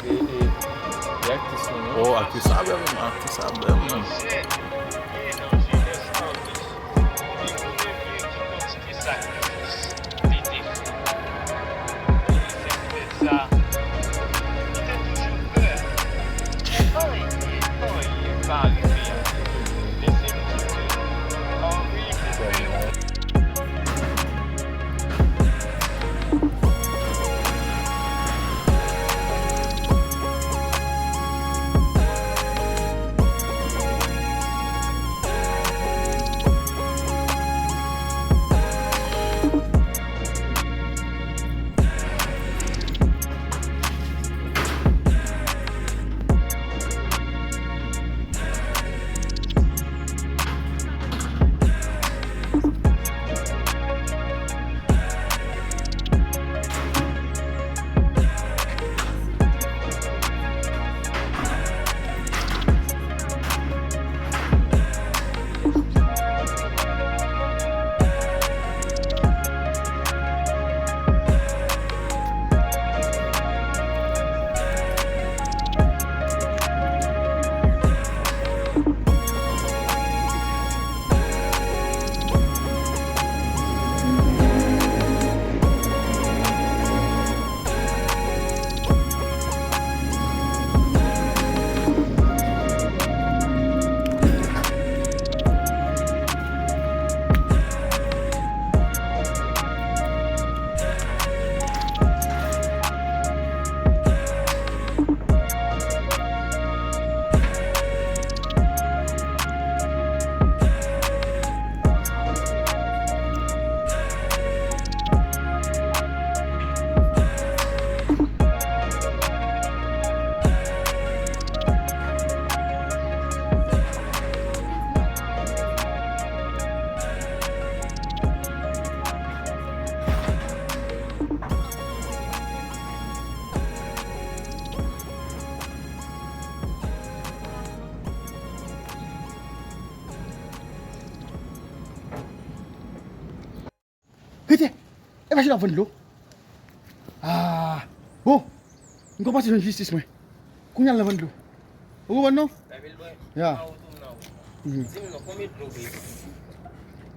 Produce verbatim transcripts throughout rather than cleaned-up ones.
E, e, e aktris nou, non? Oh, aktris sa bèl, man. Aktris sa bèl, man. Rete! E pa chita vann dlo. Ah, bon, m kòmanse jwenn jistis mwen. Kounye a l nan vann dlo. Ou konprann non? Ya. Mhm.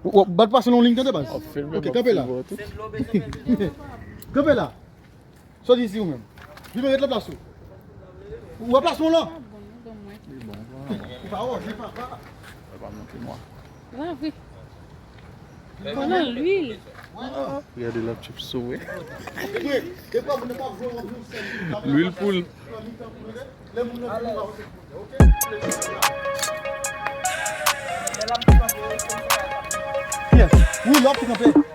W ap bat pase nan liy tande baz. Ok, kanpe la. Kanpe la. Sa w di isi ou menm? Vin ret nan plas ou. Ou wè plas mwen lan? Li bon, li bon. Ou pa wè, li pa pa. Li pa montre mwen. La vre. Konnen lwil. Gade la chip sou wi. Lwil poul. Yes. Wi, lòt ki kanpe.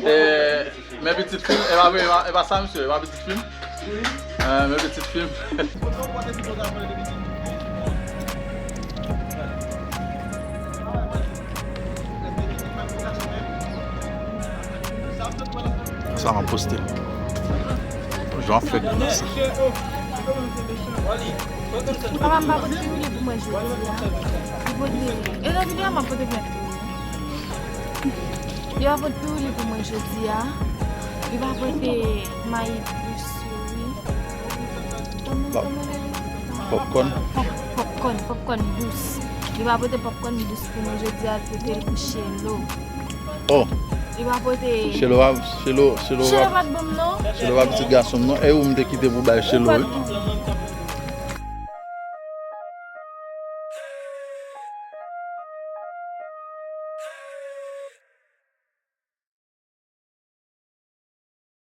E, men pitit fim, e pa vre, e pa, e pa sa, misye, e pa pitit fim. E, men pitit fim. Sa m ap poste l. Jan fèk nan sa. Papa m pa pote piwouli pou mwen jodi a. Li pote, e nan videyo a m ap pote plent pou ou. Li pa pote piwouli pou mwen jodi a. Li pa pote mayi dous yo, wi. Kòman, kòman li rele? Popcorn. Pop-, popcorn, popcorn dous. Li pa pote popcorn dous pou nou jodi a, li pote l pou Chelo. Oh. Li pa pote Chelo pa, Chelo, Chelo Chelo pa, pa t ban m non. Chelo pa pitit gason m non. E ou m te kite pou bay Chelo, wi.